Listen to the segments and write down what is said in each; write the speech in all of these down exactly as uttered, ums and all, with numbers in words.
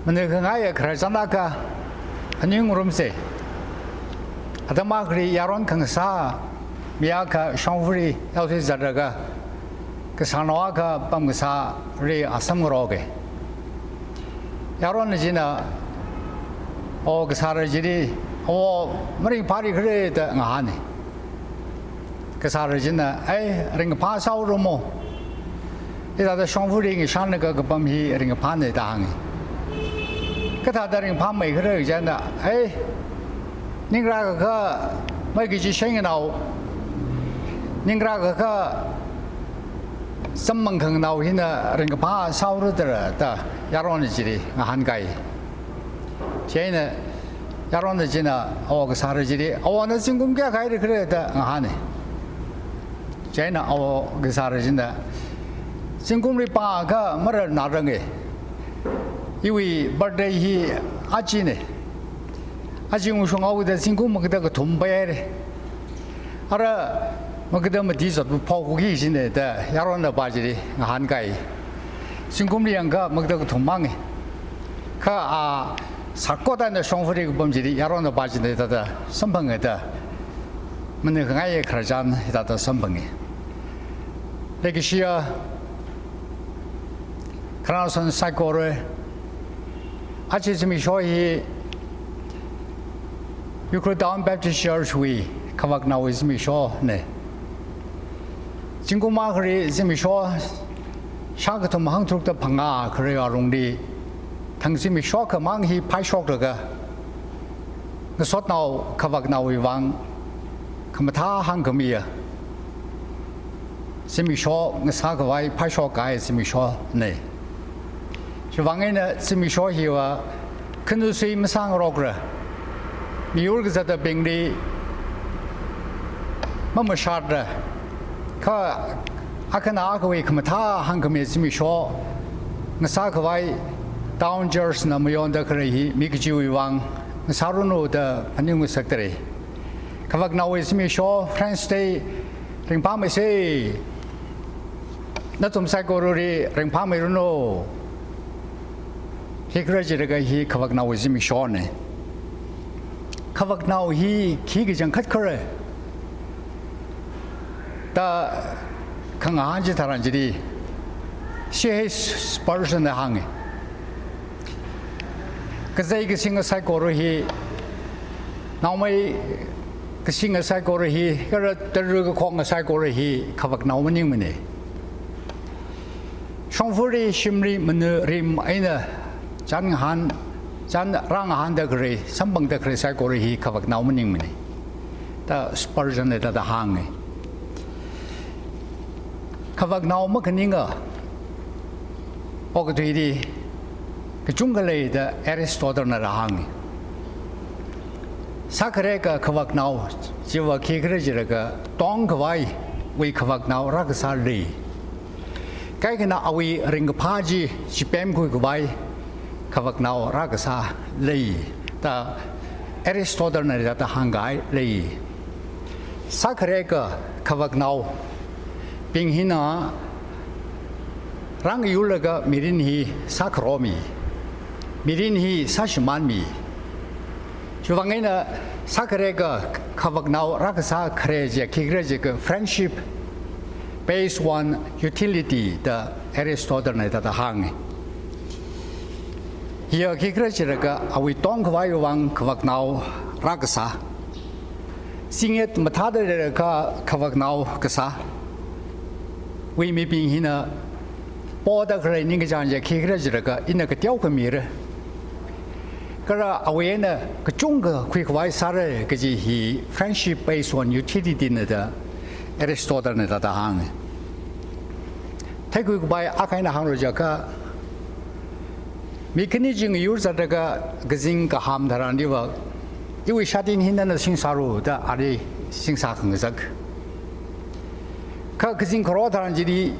Manui khangai khararchan akha, aning rumse. Atam akhali yaron khangasā mi akha shongfali yaothui zatraga, kasānao akha pamkasāli asam ngaroke. Yaron china, o kasāra chili, o maringphāri khala da ngahāne. Kasāra china, "Ai, ringkaphā sāhaorumo. Hithāda shongfali ngashanlaga kapam hi ringkaphāne," da hānge. Kathāda ringphāmei khala china, "Ai, ningra kakha, mai kaji sheinao, ningra kakha sammang khanganao hina ringkaphā sāhaora tara," da yaron chili ngahānkai. Chieina yaron china, o kasāra chili, "O, na zingkum kayākha haira khala?" da ngahāne. Chieina o kasāra china, "Zingkumli pākha mara narange. Iwui birthday hi ajine. Aja ungshunghaoda zingkum makada kathum paihaire. Ara makada mati zatpu phokhuiki jine," da yaron napa chili ngahānkai. Zingkumli yangakha makada kathum mange. Kha a sākot eina shongfali kapam chili yaron napa china hithāda samphange da, manui khangai khararchan hithāda samphange. Leikashiya khararnaosan saikora, aja zimiksho hi Ukhrul Town Baptist Church wui khavaknaowui zimikshone. Zingkum akhali zimiksho shākathum hangtharukda phangā khaleiwui alungli, thang zimiksho akhamang hi phaishoklaga, ngasotnao khavaknaowui vang khamathā hāngkhamiya zimiksho ngasākhavai phaishokkahai zimikshone. Chiwui vang eina zimiksho hiva khanusui masāngarokra, miyur kazatabingli mamashatra, kha akhana akhawui khamathā hāngkhami zimiksho ngasākhavai Town Church na mayonda khalei hi mi kachiwui vang ngasāranu da phaningung ngasakdalei. Khavaknaowui zimiksho, Friends Day, ringphāmeise. Nathum saikorali ringphāmeiranu. Khikhala jilaga hi khavaknaowui zimikshone. Khavaknao hi khi kachangkhat khala da khangahān chitharan chili, C H Spurgeon na hānge. Kazei kasing saikora hi, naomei kasing saikora hi, kala tara kakhong saikora hi khavaknao maningmane. Shongfali shimli manurim eina chān ngahān, chān rāngahānda khalei, samphangda khalei saikora hi khavaknao maningmane da Spurgeon na hithāda hānge. Khavaknao makhaninga okathuili kachungkha lei da Aristotle na rāhānge. Sākhareka khavaknao chiva khikhala jilaga tongkhavaiwui khavaknao rākasā lei. Kaikhana awui ringkaphā chi chipemkhuikhavai khavaknao rākasā lei da Aristotle na hithāda hāngkahai lei. Sākhareka khavaknaobing hina rāngayurlaga mirin hi sākharomi, mirin hi sāshimānmi. Chiwui vang eina sākhareka khavaknao rākasā khare chi khikhala jilaga friendship based on utility da Aristotle na hithāda hānge. Hiya khikhala jilaga awui tongkhavaiwui vang khavaknao rākasā, singyet mathāda leilaga khavaknao kasāwui mibing hina poda khalei ningkachāng chi khikhala jilaga ina kateokha mira, kala awui eina kachungkha khuikhavai sāra kaji hi friendship based on utility na da Aristotle na hithāda hānge. Theikhuikhavai akha eina hānglu jiakha, mi khani chi ngayur zatlaga kazing kaham tharanliva, iwui shatin hina na singsālu da ali singsā khangazak. Kha kazing kharo tharan chili,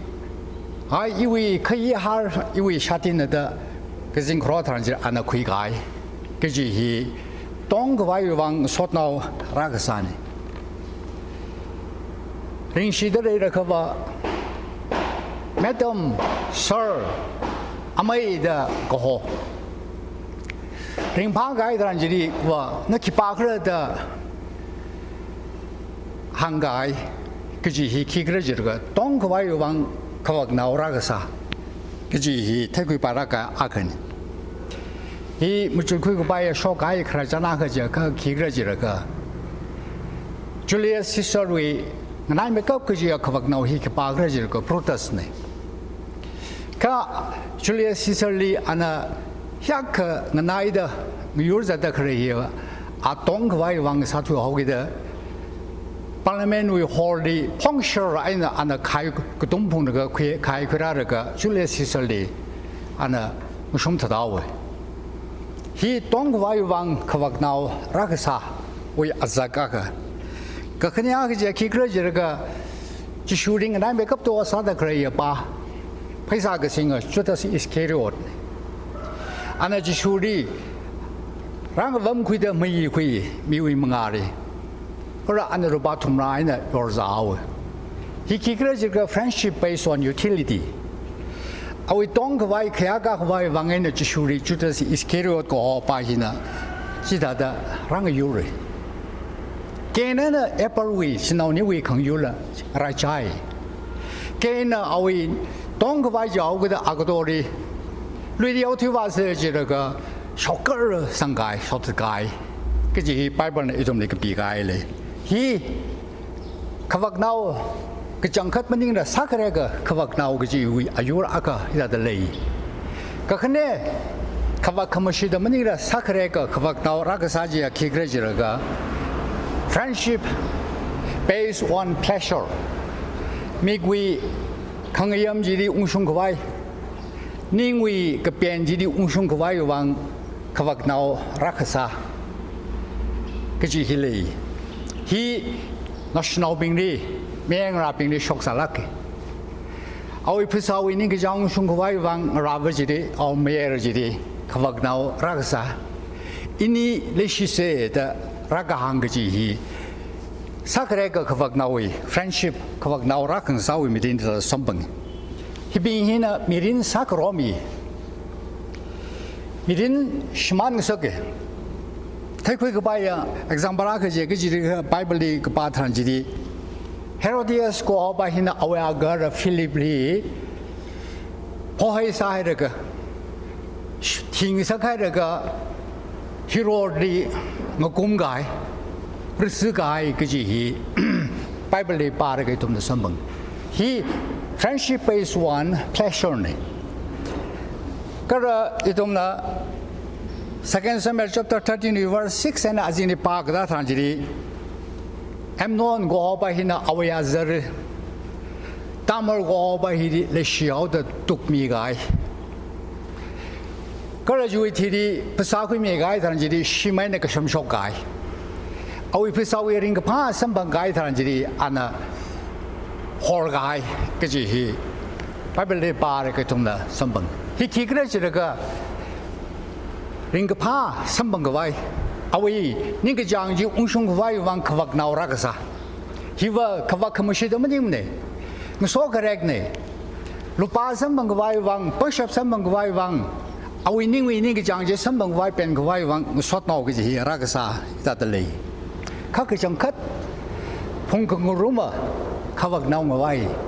ai iwui khayihar, iwui shatin na da kazing kharo tharan chili ana khuikahai kaji hi tongkhavaiwui vang sotnao rākasāne. Ringshida leilakhava, Madam, Sir, amei da kaho. Ringphākahai tharan chili va, na khipākhala da hāngkahai kaji hi khikhala jilaga, tongkhavai vang khavaknao rākasā kaji hi theikhuipārākahai akhana. Hi machukkhui kapaiya shokkahai khararchan akha chiakha khikhala jilaga, Julius Caesar wui nganaimeikap kajiya khavaknao hi khipākhala jilaga Brutus na. Kha Julius Caesar li ana hiyākha nganaida ngayur zatda khalei hi, a tongkhavai vang sāthuihaokida, Parliament wui hall li phongshar eina ana khai katum phunglaga khui, khai khuirālaga Julius Caesar li ana mashung thathaowa. Hi tongkhavai vang khavaknao rākasāwui azak akha. Kakhaneya kaji khikhala jilaga, Jishuli nganaimeikap tuwa sāda khaleiya pā, pheisā kasinga Judas Iscariot na. Ana Jishuli rāngavamkhuida mayikhui miwui mangāli, kala ana lupā thumrā eina yorzāhaowa. Hi khikhala jilaga friendship based on utility. Awui tongkhavai khayākā khavai vang eina Jishuli Judas Iscariot kaho pā hina chithāda rāngayura. Cain-na Abelwui shanao aniwui khangayurla raichai. Cain-na awui tongkhavai chihaokida agatorli luidi yaothuivāsa jilaga shokkar sangkahai, shokzātkahai kaji hi Bible na ithumli kapikahai lei. Hi khavaknao kachangkhat maningla sākhareka khavaknao kajiwui ayur akha hithāda lei. Kakhane, khavak khamashida maningla sākhareka khavaknao rākasā chiya khikhala jilaga, friendship based on pleasure. Mikwui khangayam chili ungshungkhavai, ningwui kapen chili ungshungkhavai vang khavaknao rākasā kaji hi lei. Hi naoshinaobingli, mayarngarābingli shokzālāka. Awui phasāwui ningkachāng ungshungkhavai vang ngarāva chili, awui mayar chili khavaknao rākasā, ini leishisa da rākahāng kaji hi sākhareka khavaknaowui, friendship, khavaknao rākhangasāwui mirin da samphanga. Hibing hina mirin sākaromi, mirin shimānngasaka. Theikhui kapaiya example akha chi kaji hi Bible li kapā tharan chili, Herodias kaho pā hina awui agahara Philip li phohai sāhailaga, thingasakhailaga Herod li ngakumkahai, rāsukahai kaji hi Bible li pāra kaji ithumna samphanga. Hi friendship based on pleasure na. Kala ithumna Second Samuel chapter thirteen verse six eina azingli pākatā tharan chili, Amnon kaho pā hina awui azar Tamar kaho pā hili leishihaoda tukmikahai. Kala chiwui thili phasā khuimikahai tharan chili shim eina kashamshokkahai. Awui phasāwui ringkaphā samphangkahai tharan chili ana horkahai kaji hi Bible li pāra kaji ithumna samphanga. Hi khikhala jilaga, ringkaphā samphangkhavai, awui ningkachāng chi ungshungkhavai vang khavaknao rākasā. Hiva khavak khamashida maningmana, ngasokharekna. Lupā samphangkhavai vang, pangshap samphangkhavai vang, awui ningwui ningkachāng chi samphangkhavai, penkhavai vang ngasotnao kaji hi rākasā hithāda lei. Kha kachangkhat phungkhangaruma khavaknao ngavai.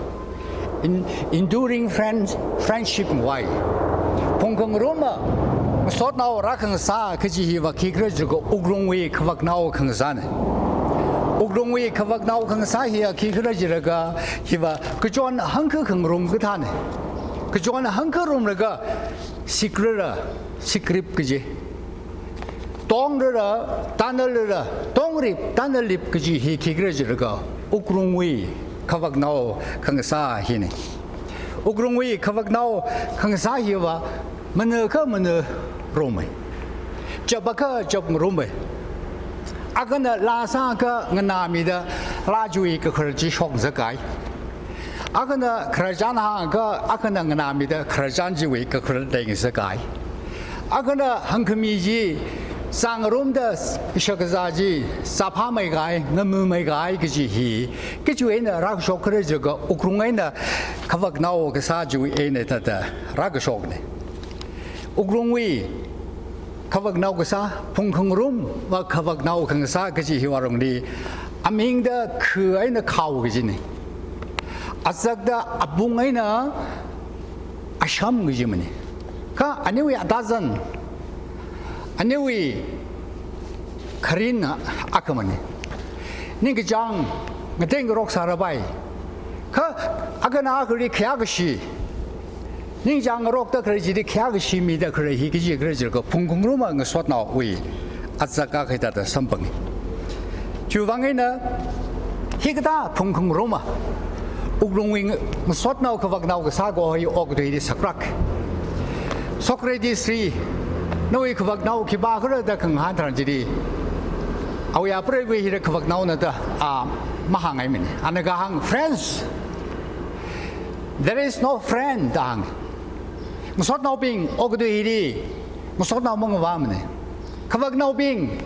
En-, enduring friend, friendship ngavai. Phungkhangaruma ngasotnao rākhangasā kaji hiva khikhala jilaga wuklungwui khavaknao khangasāna. Wuklungwui khavaknao khangasā hiya khikhala jilaga, hiva kachon hangkha khangarum kathāna. Kachon hangkha rumlaga sikrala, sikrip kaji, tongrala tanrala, tongrip tanralip kaji hi khikhala jilaga, wuklungwui khavaknao khangasā hina. Wuklungwui khavaknao khangasā hiva manakha mana ruma, chapakha chapngaruma. Akhana laa sākha nganāmida laa chiwui kakharar chi shokngasakahai. Akhana khararchan hāngkha, akhana nganāmida khararchan chiwui kakharar leingasakahai. Akhana hangkhami chi zāngarumda kashakazā chi zāphāmeikahai, ngamumeikahai kaji hi kachiwui eina rākashok khala jilaga, wuklung eina khavaknao kasā chiwui eina thāda rākashokna. Wuklungwui Khavaknao kasā, phungkhangarum va khavaknao khangasā kaji hi vārongli, amingda khu eina khao kajina. Azakda apung eina asham kajimana. Kha aniwui atazan, aniwui kharinna akhamana. Ningkachāng ngateingarok sārapai. Kha akhana akhali khayākashi, ningchāng ngarokda khalei chili khayākashi mida khalei hi kaji khala jiakha phungkhangaruma ngasotnaowui azak akha hithāda samphanga. Chiwuivang eina hikathā phungkhangaruma wuklungwui ngasotnao khavaknao kasā kaho hi okathuili sakrak. Socrates li, nawui khavaknao khipākhala da khangahān tharan chili, awui apreiva hila khavaknaona da, a, mahāngaimana. Ana kahāng, "Friends, there is no friend," da hānga. Ngasotnaobing okathuili ngasotnao mangavāmana. Khavaknaobing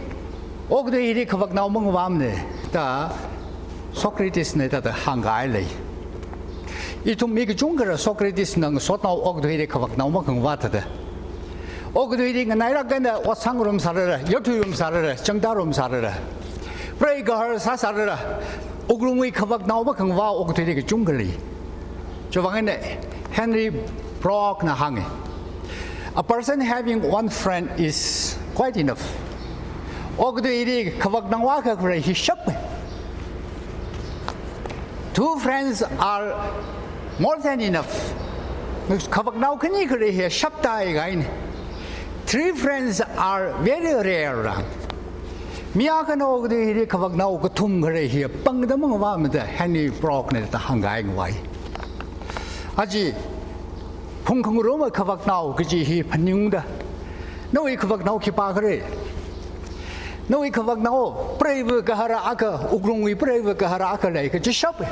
okathuili khavaknao mangavāmana da Socrates na hithāda hāngkahai lei. Ithum mi kachungkhala Socrates na ngasotnao okathuili khavaknao makhangavā thāda, okathuili nganailāk eina ot sāngarum sārala, yaothuirum sārala, changdarum sārala, prei gahar sāsārala, wuklungwui khavaknao makhangavā okathuili kachungkha lei. Chiwuivang eina Henry Brock na hānga, "A person having one friend is quite enough." Okathuili khavaknao akha khalei hi shapa. "Two friends are more than enough." Khavaknao khani khalei hi shaptāi kahaina. "Three friends are very rare." Mi akhana okathuili khavaknao kathum khalei hi pangda mangavāmana da Henry Brock na hithāda hāngkahai ngavai. Aja, phungkhangaruma khavaknao kaji hi phaningungda, nawui khavaknao khipākhala? Nawui khavaknao preiva gahara akha, wuklungwui preiva gahara akha leikha chi shapa.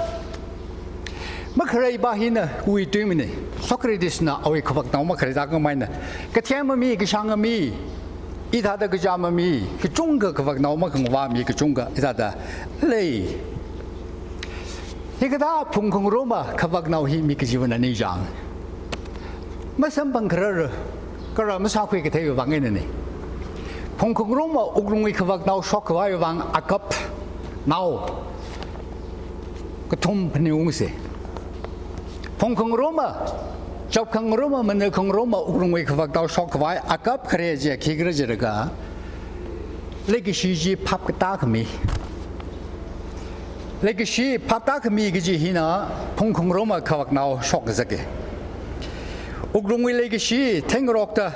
Makhaleipa hina wuituimana. Socrates na awui khavaknao makhalei thākhameina, kathema mi, kashānga mi, hithāda kachāma mi, kachungkha khavaknao makhangavā mi kachungkha hithāda lei. Hikathā phungkhangaruma khavaknao hi mi kachivana ningchāng masamphangkharar, kala masākhui katheiwui vang einana. Phungkhangaruma wuklungwui khavaknao shokkhavaiwui vang akapnao kathum phaningungsa. Phungkhangaruma, chapkhangaruma, manakhangaruma wuklungwui khavaknao shokkhavai akap khare chi khikhala jiakha, leikashi chi phapkatā khami. Leikashi phaptā khami kaji hina phungkhangaruma khavaknao shokkazaka. Wuklungwui leikashi theingarokta,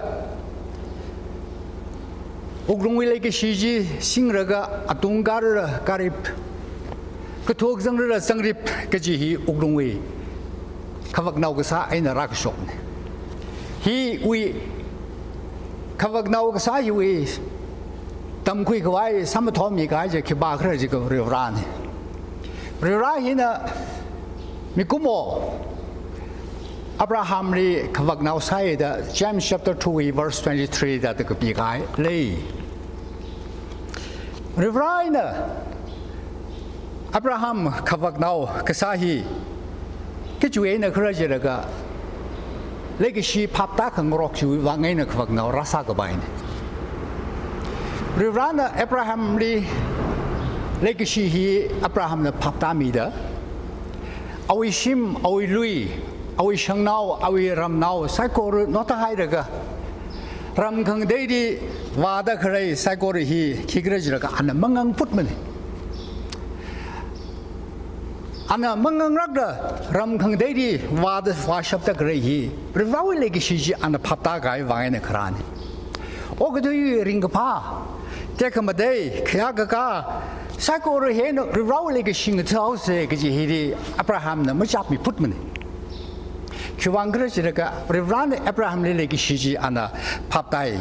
wuklungwui leikashi chi singlaga atung kārala kārip, kathok zangrala zangrip kaji hi wuklungwui khavaknao kasā eina rākashokna. Hiwui, khavaknao kasā hiwui tamkhuikhavai sāmathotmi kahai chi khipākhala jiakha Varivarana. Varivara hina mikumo Abrahamli khavaknao sāi da James chapter two verse twenty-three da kapikahai lei. Varivara eina Abraham khavaknao kasā hi khiwui eina khala jiakha, leikashi phaptā khangarok chiwui vang eina khavaknao rāsākapaina. Varivarana Abrahamli leikashi hi Abrahamna phaptāmida, awui shim, awui lui, awui shangnao, awui ramnao saikora nothahailaga, ram khangateili vāda khalei saikora hi khikhala jiakha ana mangangputmana. Ana manganglākda ram khangateili vāda vāshapda khalei hi Varivarawui leikashi chi ana phaptākahai vang eina kharāna. Okathui ringkaphā, tekhamatei, khayākakā saikora hi Varivarawui leikashi ngathaosa kaji hili Abrahamna machapmiphutmana. Khiwuivang khala jiakha Varivarana Abrahamli leikashi chi ana phaptāi.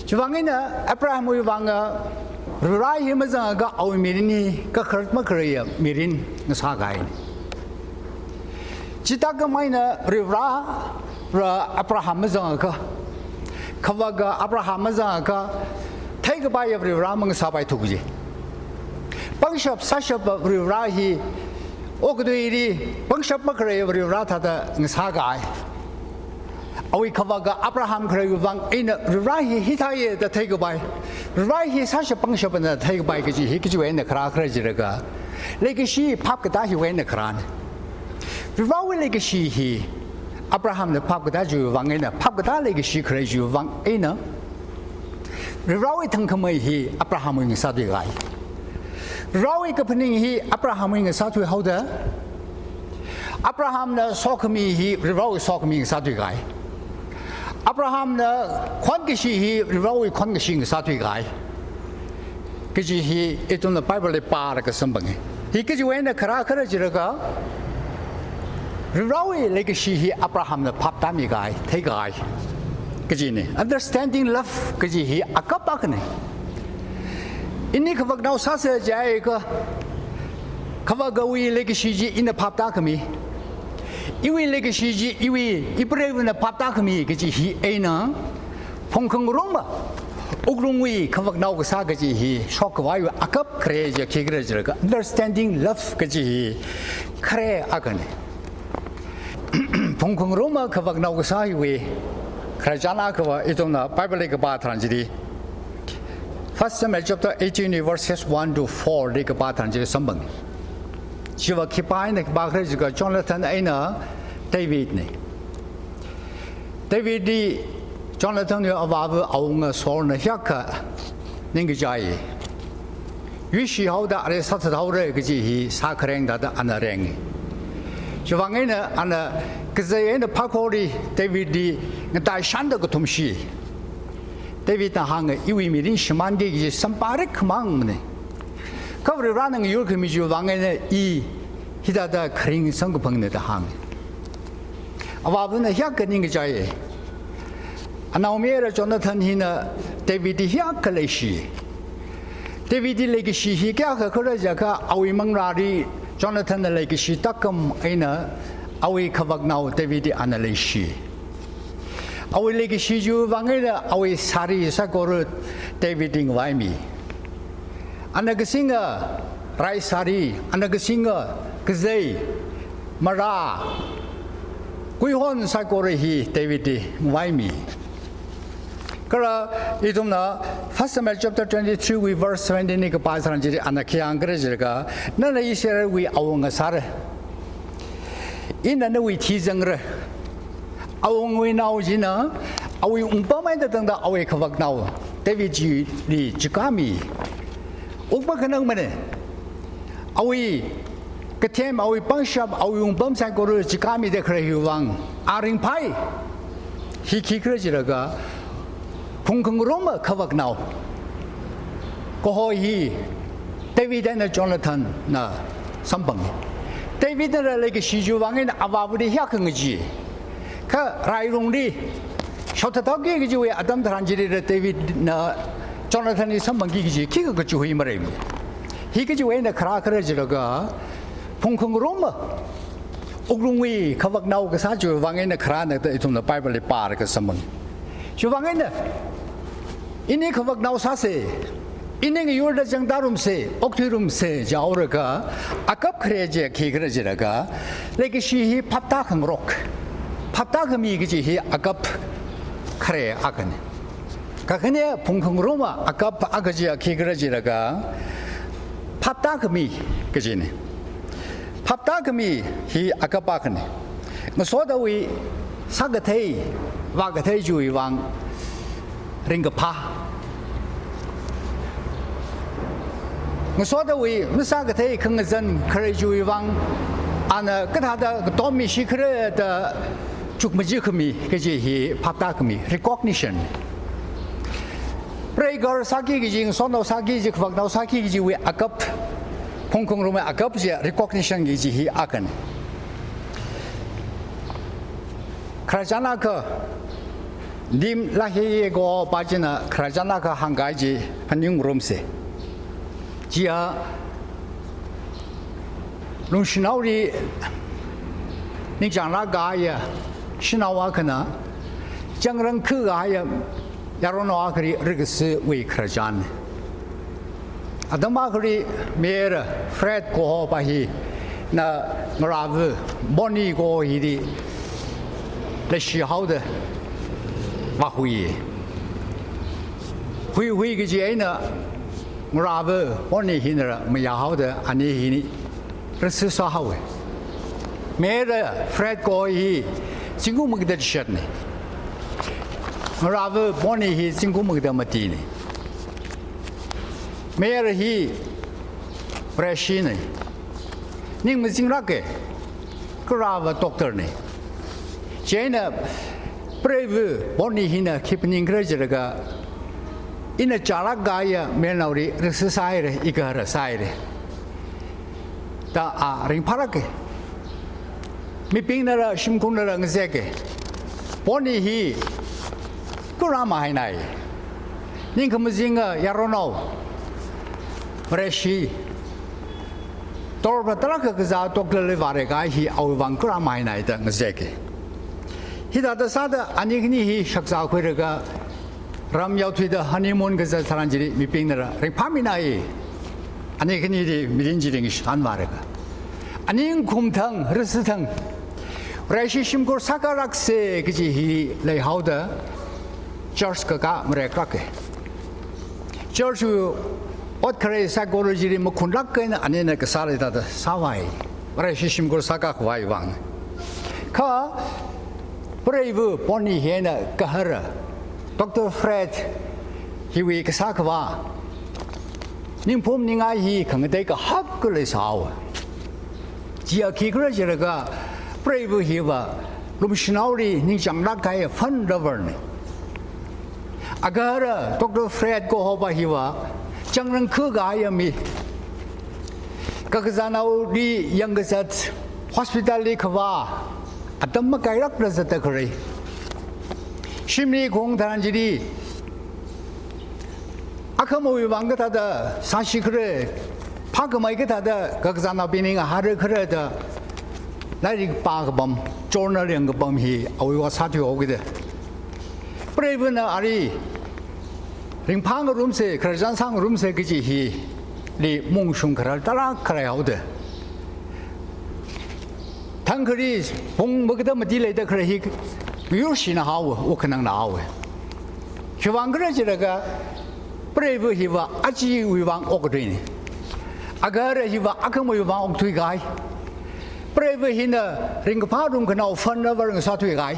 Chiwuivang eina Abrahamwui vanga Varivara hi mazangakha awui mirin hi kakhalat makhaleiya mirin ngasākahaina. Chithākhameina Varivarala Abraham mazangakha, khavaka Abraham mazangakha, theikapaiya Varivara mangasāpaithu kaji. Pangshap sāshapa Varivara hi okathuili pangshap makhaleiya Varivara thāda ngasākahai. Awui khavaka Abraham khaleiwui vang eina Vare hi hithāya da theikapai, Vare hi sāshap pangshapna theikapai kaji hi kajiwui eina kharā khala jilaga, leikashi phapkatā hiwui eina kharāna. Varewui leikashi hi Abrahamna phapkatā chiwui vang eina, phapkatā leikashi khalei chiwui vang eina, Varewui thangkhamei hi Abrahamwui ngasāthuikahai. Varewui kaphaning hi Abrahamwui ngasāthuihaoda, Abrahamna sokhami hi Varewui sokhami ngasāthuikahai. Abrahamna khonkashi hi Varewui khonkashi ngasāthuikahai kaji hi ithumna Bible li pālaga samphanga. Hi kajiwui eina kharā khala jilaga, Varewui leikashi hi Abrahamna phaptāmikahai, theikahai kajina. Understanding love kaji hi akap akhana. Ini khavaknao sāsa jiakha, khavakawui leikashi chi ina phaptākhami, iwui leikashi chi iwui ipreivana phaptākhami kaji hi eina, phungkhangaruma wuklungwui khavaknao kasā kaji hi shokkhavaiwui akap khare chi khikhala jilaga, understanding love kaji hi khare akhana. Phungkhangaruma khavaknao kasā hiwui khararchan akhava ithumna Bible li kapā tharan chili, First Samuel chapter eighteen verses one to four li kapā tharan chili samphanga. Chiva khipā eina khipā khala jiakha Jonathan eina Davidna. Davidli Jonathanwui avāva awunga Saulna hiyākha ningkachai. Yuishihaoda arui sāthathaora kaji hi sākhareng thāda ana renga. Chiwui vang eina ana kazei eina phākholi Davidli ngatai shānda kathumshi. Davidna hānga, iwui mirin shimānki kaji sampharik khamangmana. Kha Varena ngayurkhami chiwui vang eina i hithāda kharing samkaphangna da hānga. Avāvana hiyākha ningkachai. Anaomayara Jonathan hina Davidli hiyākha leishi. Davidli leikashi hi kayākha khala jiakha, awui manglāli Jonathanna leikashi tākam eina awui khavaknao Davidli ana leishi. Awui leikashi chiwui vang eina awui sari saikora Davidli ngavaimi. Ana kasinga rai sari, ana kasinga kazei, marā, kuihon saikora hi Davidli ngavaimi. Kala ithumna First Samuel chapter twenty-three wui verse seventeen li kapā tharan chili ana khi hāng khala jiakha, nana Israelwui awunga sāra. Ina nawui thi zangra. Awungwui nao china awui wungpam eina tangda awui khavaknao David chili chikāmi. Wuk makhanangmana. Awui kathem, awui pangshap, awui wungpam saikora chikāmida khalei hiwui vang a ringphai. Hi khikhala jiakha, phungkhangaruma khavaknao kaho hi David eina Jonathanna samphanga. Davidna leikashi chiwui vang eina avāvali hiyākha ngachee. Kha rairongli shaothathaoki kajiwui atam tharan chilila Davidna Jonathanli samphangki kaji khikha kachuhui maleimana. Hi kajiwui eina kharā khala jiakha, phungkhangaruma wuklungwui khavaknao kasā chiwui vang eina kharāna da ithumna Bible li pālaga samphanga. Chiwui vang eina ini khavaknao sāsa, ini ngayurda changtārumsa, okthuirumsa jihaolaga, akap khare chi khikhala jiakha, leikashi hi phaptākhangarok, phaptākhami kaji hi akap khare akhana. Kakhane phungkhangaruma akap akha chi khikhala jiakha, phaptākhami kajina. Phaptākhami hi akap akhana. Ngasotawui sākathei, vākathei chiwui vang ringkaphā. Ngasotawui masākathei khangazan khalei chiwui vang ana kathāda katommishi khala da chukmajākhami kaji hi phaptākhami, recognition. Prei gar sāki kaji, ngasotnao sāki kaji, khavaknao sāki kajiwui akap, phungkhangarumwui akap chi recognition kaji hi akhana. Khararchan akha, Lim Laheye kaho pā china khararchan akha hāngkahai chi phaningngarumsa. Chiya lungshinaoli ningchānglāk kahaiya shanao akhana, changrang khuikahaiya yaronnao akhali rikasiwui khararchan. Atam akhali mayara Fred kaho pā hina ngarāva Bonnie kaho hili leishi haoda vāhui. Huihui kaji eina ngarāva Bonnie hinara mayāhaoda ani hina rasi sāhaowa. Mayara Fred kaho hi zingkum makada chishatna. Ngarāva Bonnie hi zingkum makada matina. Mayara hi Vareshina. Ning mazinglāka, kharāva doctorna. Chieina preiva Bonnie hina khi phaningra jilaga, ina chālāk kahaiya mayarnaoli rasi sāhaira, igahara sāhaira da a ringphālāka. Mibingnala shimkhurnala ngazeka. Bonnie hi kharā mahaina. Ningkhamazinga yaronao Vareshi, torpa talaka kazā doctorli vāra kahai hi awui vang kharā mahaina da ngazeka. Hithāda sāda ani khani hi shakzā khuilaga ram yaothuida honeymoon kazat tharan chili mibingnala ringphāmina. Ani khani hi mirin chi ringshan vālaga, aning khum thang, rasi thang, Vareshi shimkhur sākalāksa kaji hi leihaoda church kakā mareklāka. Church wui ot kharei psychology li makhunlāk eina anina kasā leida da sāvai. Vareshi shimkhur sākakhavai vang. Kha preiva Bonnie hina gahara Doctor Fred hiwui kasā khavā, ningphum ningai hi khangatei kahak khalei sāhaowa. Chiya khikhala jilaga, preiva hiva lumshanaoli ningchānglāk kahai fun lover na. Agahara Doctor Fred kahopa hiva changrang khukahaiya mi. Kakazānaoli yangkazat, hospital li khavā, atam makailākla zatda khalei. Shimli khaung tharan chili, akhamawui vang kathāda sāshikhala, phākhamei kathāda kakazānaobingli ngahānrakhala da lairik pākapam, journal yangkapam hi awui vang sāthuihaokida. Preivana ali ringphāngarumsa, khararchan sāngarumsa kaji hili mungshung kharar tarākha leihaoda, thangkhali pung makada mati leida khalei hi miyurshina haowa, wukhanangna haowa. Khiwuivang khala jilaga, preiva hiva achiwui vang okthuina. Agahara hiva akhamawui vang okthuikahai. Preiva hina ringkaphā rumkhanao fun lover ngasāthuikahai.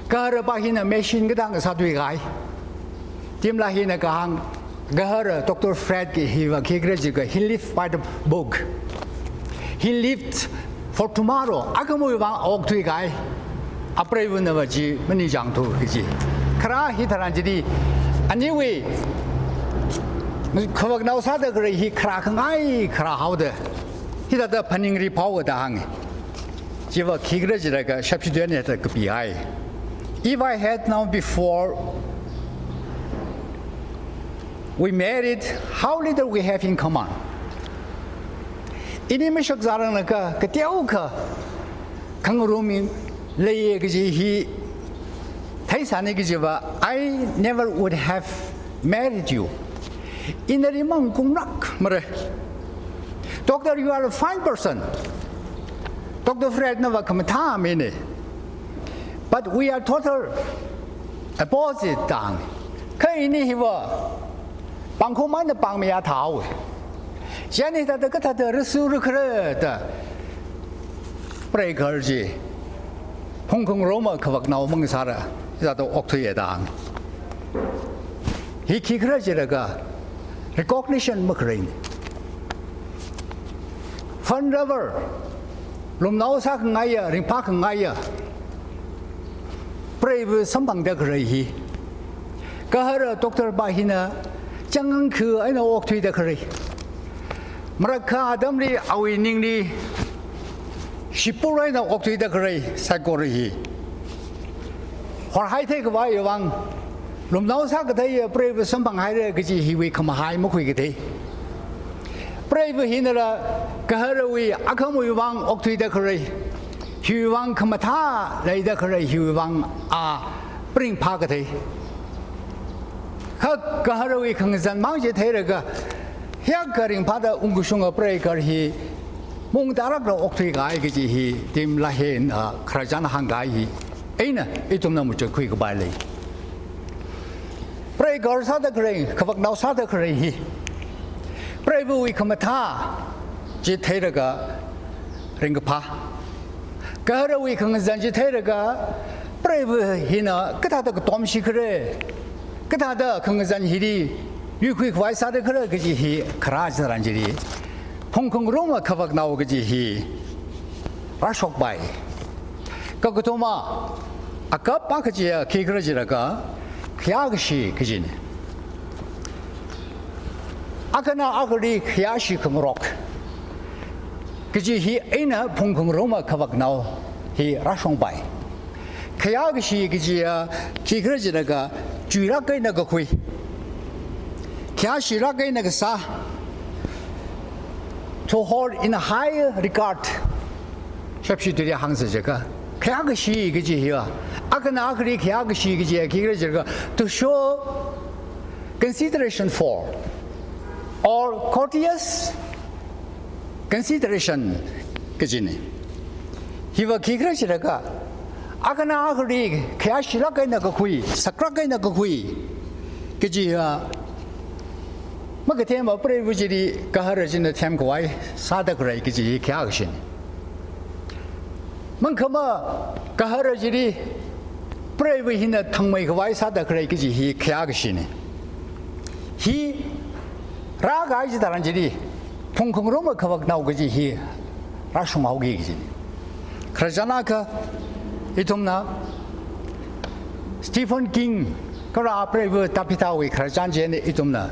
Gaharapa hina machine kathā ngasāthuikahai. Timla hina kahāng, gahara Doctor Fred kahiva khikhala jilaga, he lived by the book. He lived for tomorrow. Akhamawui vang okthuikahai. Apreivanava chi maningchāngthu kaji. Kharā hi tharan chili, aniwui khavaknao sāda khalei hi kharā khangai kharā haoda, hithāda phaningri phaowa da hānga. Chiva khikhala jilaga, shapshi tuiya da kapihai. If I had known before we married how little we have in common. Ini mashakzāranglakha, kateokha khangarumli leiya kaji hi theisāni kajiva, I never would have married you. Ina nali mangkunglākmara. Doctor, you are a fine person. Doctor Fred nava khamathā mina. But we are total opposite da hānga. Kha ini hiva pāngkhom eina pāngmayā thāhaowa. Chieina hithāda kathāda rasi rakhala da, preigahar chi phungkhangaruma khavaknao mangasāla, hithāda okthuiya da hānga. Hi khikhala jilaga, recognition makhaleina. Fun lover, lumnao sākhangaiya, ringphākhangaiya preiva samphangda khalei hi, gahara doctor pa hina changrang khu eina okthuida khalei. Marākha atamli awui ningli shipur eina okthuida khalei saikora hi horhai theikhavaiwui vang, lumnao sākatheiya preiva samphanghaira kaji hiwui khamahai makhuikathei. Preiva hinala gaharawui akhamawui vang okthuida khalei, hiwui vang khamathā leida khalei hiwui vang a pringphā kathei. Kha gaharawui khangazan mang chi theilaga, hiyākha ringphāda ungkashunga preigahar hi mungtarākla okthuikahai kaji hi Tim LaHaye, ah, khararchan hāngkahai hi eina ithumna machukkhui kapai lei. Preigaharsa da khalei, khavaknao sāda khalei hi, preiva̱wui khamathā chi theilaga ringkaphā, gaharawui khangazan chi theilaga preiva̱ hina kathāda katomshi khala, kathāda khangazan hili yuikhui khavai sāda khala kaji hi kharā chitharan chili, phungkhangaruma khavaknao kaji hi rāshokpai. Kakathuma akap akha chiya khikhala jilaga, khayākashi kajina. Akhana akhali khayāshi khangarok kaji hi eina phungkhangaruma khavaknao hi rāshongpai. Khayākashi kajiya khikhala jilaga, chuilāk eina kakhui, khayāshilāk eina kasā, to hold in high regard. Shapshi tuili hāngsa jiakha, khayākashi kaji hiya, akhana akhali khayākashi kajiya khikhala jilaga, to show consideration for or courteous consideration kajina. Hiva khikhala jilaga, akhana akhali khayāshilāk eina kakhui, saklāk eina kakhui kaji hiya, makathema preiva̱ chili gahara china themkhavai sāda khalei kaji hi khayākashina. Mangkhama gahara chili preiva̱ hina thangmeikhavai sāda khalei kaji hi khayākashina. Hi rākahai chitharan chili, phungkhangaruma khavaknao kaji hi rāshunghaoki kajina. Khararchan akha, ithumna Stephen King kala preiva̱ Tabithawui khararchan chieina ithumna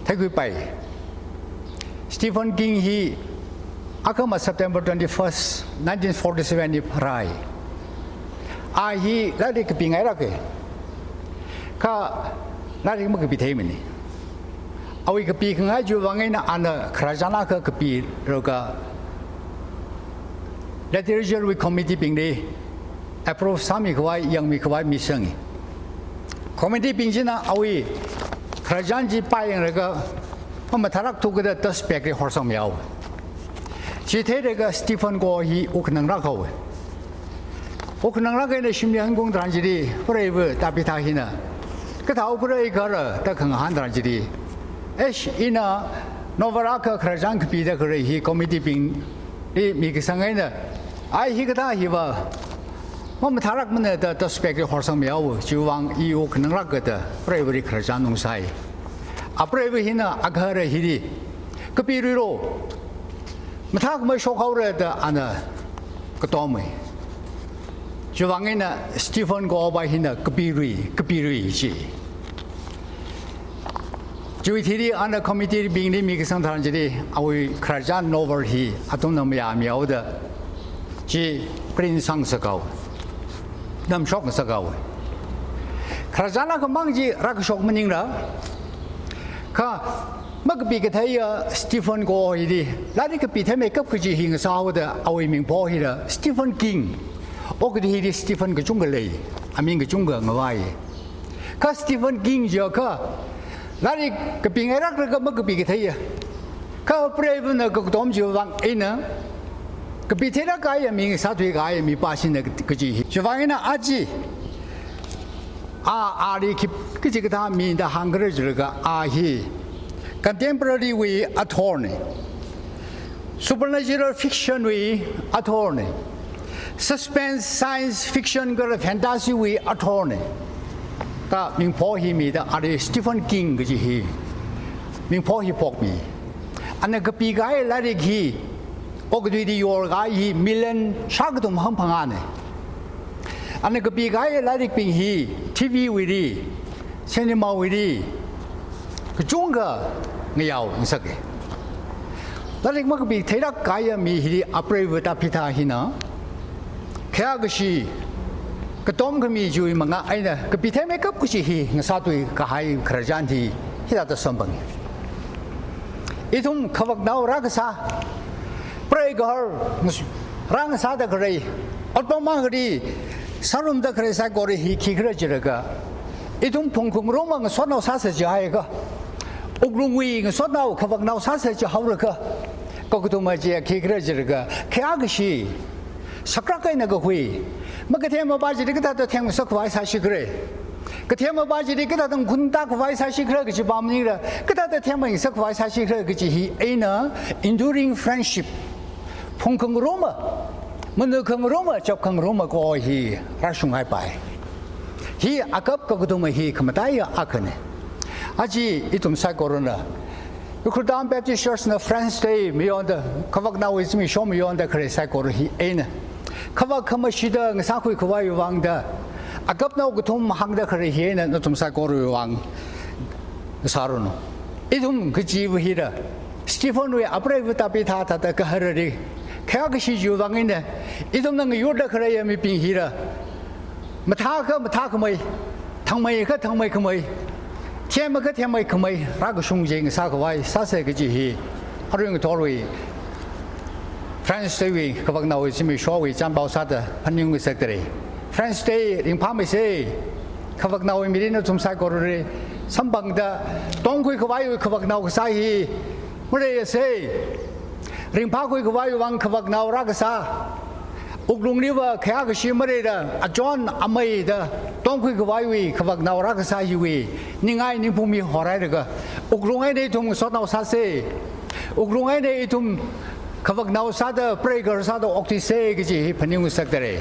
theikhuipai. Stephen King hi akhama September twenty-first, nineteen forty-seven li pharāi. A hi lairik kapingailāka. Kha lairik makapitheimana. Awui kapikhangai chiwui vang eina ana khararchan akha kapilaga literature wui committee bingli approve sāmikhavai, yangmikhavai misangi. Committee bing china awui khararchan chi pāyanglaga, mamathālāk thuakha da dustbag li horsangmihaowa. Chi theilaga Stephen Gore hi wukkhananglāk haowa. Wukkhananglāk eina shimli hankung tharan chili, preiva̱ Tabitha hina, kathā wukhala ikhala da khangahān tharan chili, eish, ina novel akha khararchan kapida khalei hi committee bingli mikasang eina, ai hikathā hiva mamathālākmana da dustbag li horsangmihaowa, chiwui vang i wukkhananglāka da preiva̱li khararchan ungsai. A preiva̱ hina agahara hili kapiluilu, mathākhamei shokhaora da ana katomi. Chiwui vang eina Stephen Gore va hina kapilui, kapilui chi. Chiwui thili ana committee bingli mikasang tharan chili, awui khararchan novel hi athumna mayāmihaoda, chi print sāngasakhaowa, namshokngasakhaowa. Khararchan akhamang chi rākashok maningla, kha makapikatheiya Stephen Gore hili lairik kapitheimei kap kaji hi ngasāhaoda awui mingpho hila Stephen King, okathui hili Stephen kachungkha lei, aming kachungkha ngavai. Kha Stephen King chiakha lairik kapingailāklaga makapikatheiya, kha preiva̱na kakatom chiwui vang eina kapitheilāk kahaiya, mi ngasāthui kahaiya mipā china kaji hi. Chiwui vang eina aja a, ali khi, khi kachikathā mi da hāngkhala jilaga, a hi contemporary wui author na, supernatural fiction wui author na, suspense science fiction kala fantasy wui author na da mingpho hi mida, ali Stephen King kaji hi mingpho hi phokmi. Ana kapikahai lairik hi okathuili yorkahai hi million shākathum hangphangāna. Ana kapikahai lairikbing hi T V wuili, cinema wuili kachungkha ngayao ngasaka. Lairik makapitheilāk kahaiya mi hili a preiva̱ Tabitha hina khayākashi, katom khami chiwui manga eina kapitheimei kap kaji hi ngasāthui kahai khararchan hi hithāda samphanga. Ithum khavaknao rākasā, preigahar ngas-, rāngasāda khalei, otpam akhali sārumda khalei saikora hi khikhala jilaga, ithum phungkhangaruma ngasotnao sāsa jihaiakha, wuklungwui ngasotnao khavaknao sāsa jihaolaga, kakathuma chiya khikhala jilaga, khayākashi, saklāk eina kakhui, Makathema pa chili kathāda themngasak khavai sāsi khala. Kathema pa chili kathāda ngakhun tākhavai sāsi khala kaji pa maningla, kathāda themngasak khavai sāsi khala kaji hi eina enduring friendship, phungkhangaruma, manukhangaruma, chapkhangaruma kaho hi rāshunghai pai. Hi akap kakathuma hi khamataiya akhana. Aja ithum saikorana, Ukhrul Town Baptist Church na Friends Day mayonda, khavaknaowui zimiksho mayonda khalei saikora hi eina, khavak khamashida ngasākhui khavaiwui vangda, akapnao kathum hāngda khalei hi eina nathum saikorawui vang sāranu. Ithum kajiva hila, Stephenwui apreiva Tabitha thāda kaharali, khayākashi chiwui vang eina, ithumna ngayurda khaleiya mibing hila, mathākha mathākhamei, thangmeikha thangmeikhamei, themakha themeikhamei, rākashung chi ngasā khavai sāsa kaji hi arui ngathorwui Friends Day wui khavaknaowui zimikshowui chānpao sāda phaningngasak dali. Friends Day ringphāmeisa. Khavaknaowui mirin nathum saikorali samphangda tongkhui khavaiwui khavaknao kasā hi maleiasa. Ringphākhui khavaiwui vang khavaknao rākasā, wuklungliva khayākashi maleila achon ameida tongkhui khavaiwui khavaknao rākasā hiwui ningai ningphung mi horhailaga, wuklung eina ithum ngasotnao sāsa. Wuklung eina ithum khavaknao sāda, preigahar sāda okthuisa kaji hi phaningngasak dali.